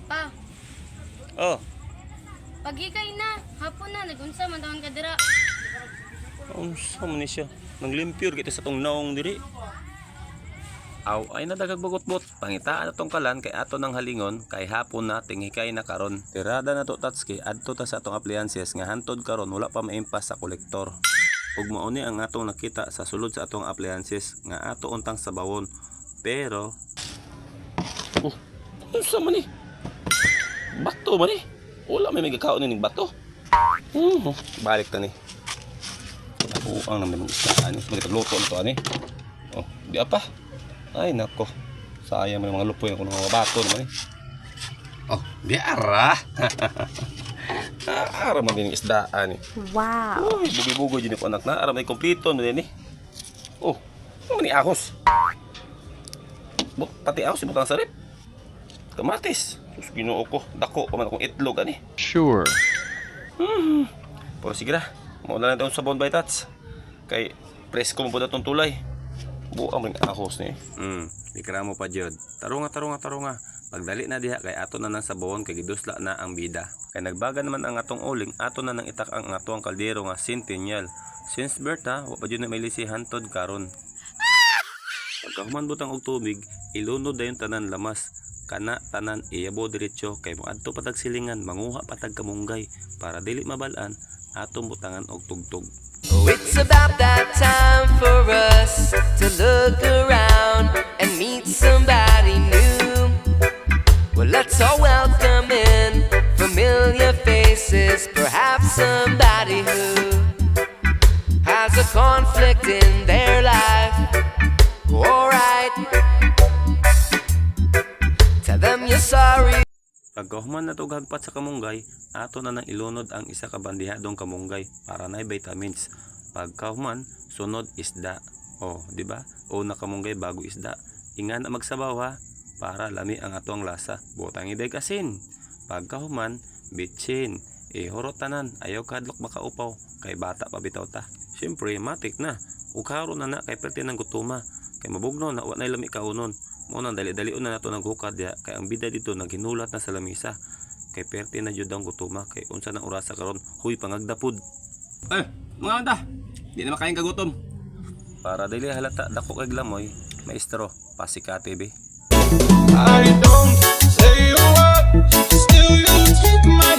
Pa, Oh, pagikay na. Hapon na, nagunsa man taon ka dira. Unsa man ni siya? Nanglimpyur kita sa tong naong diri. Aw ay nadagag bagot-bot. Pangitaan atong kalan kay ato ng halingon kay hapon na tinghikay na karon. Tirada na to tatski adto ta sa atong appliances nga hantod karon wala pa maimpas sa kolektor. Ug mao ni ang atong nakita sa sulod sa atong appliances nga ato untang sabawon. Pero oh, unsa man ni? Bato man ni? Wala may magakaon ni ning bato. Balik ta ni. Nakuang naman yung isda ani. Magluto na to ani. Oh, di apa. Ay nako. Sayang man yung mga lupoy ako ng mga bato naman eh. Oh, di ara. Ah, ara man din yung isda ani. Wow. Uy, bugi-bugoy din ako anak na. Ara may kompleto na din eh. Oh, ano ni ahos? But, pati ahos, ibutang sa rep. Kamatis. Sus, ginoo ko. Dako pa man akong itlog ani. Sure. Pero sige na, mauna na itong sabon by Tats. Kay presko mo po na itong tulay. Buang mo yung ahos ni. Ikramo pa jud. Tarunga, tarunga, tarunga. Pagdali na diha kay ato na nang sabon kay gidusla na ang bida. Kay nagbaga naman ang atong uling, ato na nang itak ang atong kaldero nga centennial. Since birth ha, wa pa jud na may lisi hantod karon. Pagkahuman butang og tubig, ilunod dayon tanan lamas. Kana tanan iyabo diretso kay moadto patag silingan, manguha patag kamunggay para dili mabal-an atong butangan og tugtog. Oh, it's about that time for us to look around and meet somebody new. Well, let's all welcome in familiar faces, perhaps somebody who has a conflict in their life. Alright, tell them you're sorry. Pagkahuman na to hagpat sa kamunggay, ato na nang ilunod ang isa ka bandehadong kamunggay para nay vitamins. Pagkahuman, sunod isda. Oh, di ba? Una kamunggay bago isda. Ingan na magsabaw ha para lami ang atong lasa. Butang iday asin. Pagkahuman, bitsin. Ihurot tanan, ayaw kadlok makaupaw kay bata pa bitaw ta. Siyempre, matik na. Ukaro na na kay perti ng gutuma. Kay mabugno na wa nay lami kaunon. Mao nang dali-dali na nato naghukad diha kay ang bida dito naghinulat na sa lamisa. Kay perti na jud ang gutuma kay unsa nang orasa karon, huy pangagdapod. Eh, mga anda, di na makain kagutom. Para dili halata dako kay glamoy, maestro, pasikate be. I don't say a word, still you take my